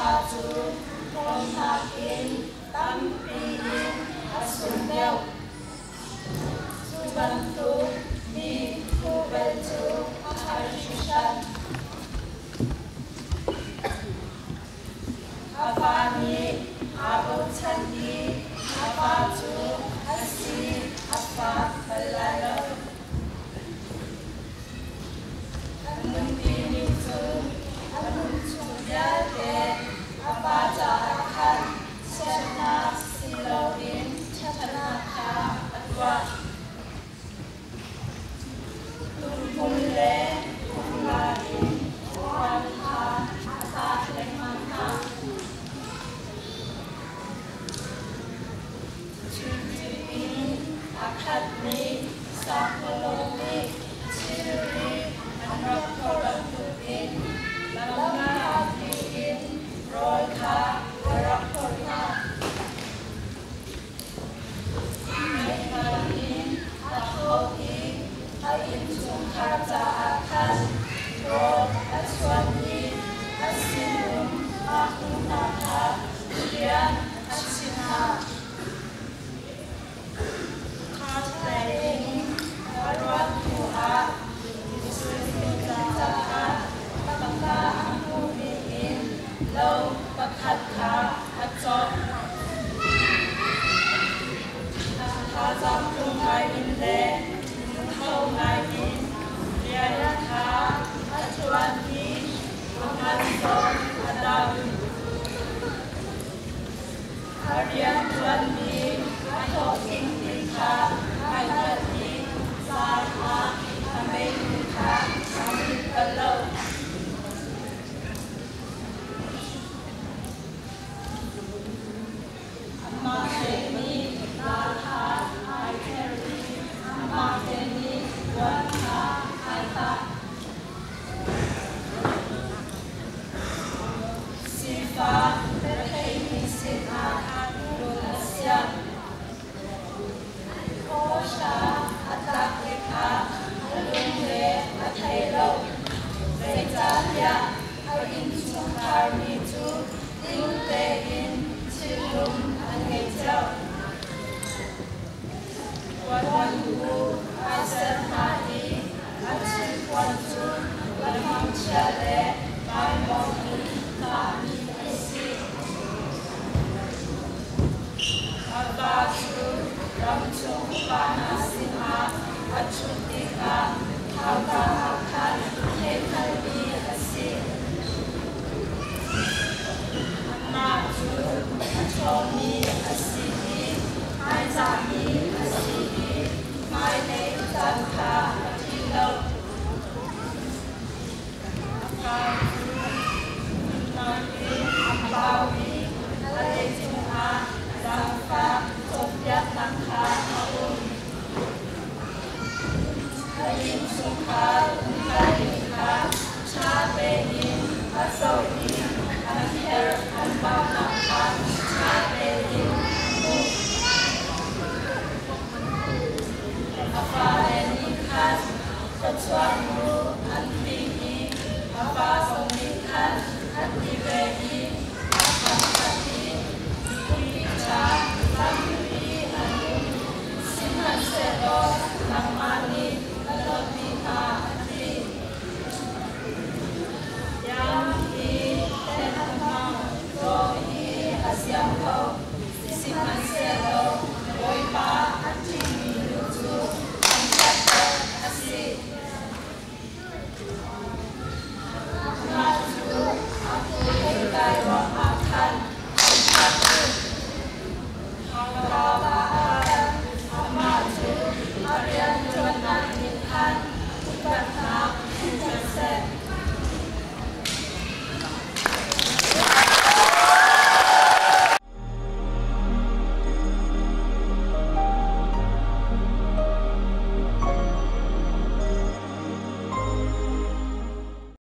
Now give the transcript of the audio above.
Pa cu rawl nakin tampi in a sung deuh. Cu bantuk mi phu bel cu a har hringhran. A va nih aa bochan i a pa cu a si a fak bal lai lo. A nunpi nih cun a nun chung vialte a pa caah khan chiatnak si loin ṭhatnak kha a tuah. Tumhmun le tumla in puan kha a tah lengmang hna. Thilri in a khatmi sangpalawng nih thilri an rak phorh bantukin lamhlatpi in rawl kha a rak phorh hna. Meihngal in a tho i a innchungkhar caah khan rawl a chuan i a sinum ngaknu hna kha rian a chimh hna. Khatlei in a ruat hnuah misual caah tangka a hmuhmi in lo pakhat kha a cawk. Thazaang tlung ngaiin le lungtho ngaiin rian kha a ṭuan i a ngan zong a dam. A rianṭuanmi a hlawhtling ti kha ai hngalh i zan ah a meinu kha a hngilh bal lo. Amah te nih ral kha ai ther i amah te nih puan kha ai tah. Sifak retheimi sinah nawl a siam. Hawhra a tlak tikah a lungre a thei lo, zeicahtiah a innchungkharmi cu tling tein thinlung an ngei cio. Puan bu ai ser hna i a thilpuan cu lamhmangchia le vainawng in tahmi an si. A va cu ramchung upa hna sinah a ṭhut tikah hauka ah khan theihhngalhmi a si. Amah cu a ṭhawngmi a si i hmaizahmi a si i hmailei caan kha a ṭih lo. A fa cu nunnak in a pau i a lei cungah zaangfah cawnpiaknak kha a um. A innchungkhar umkalning kha ṭha tein a zoh i an herh an baunak kha ṭha tein a hmuh. A fale nih khan thluachuah mu.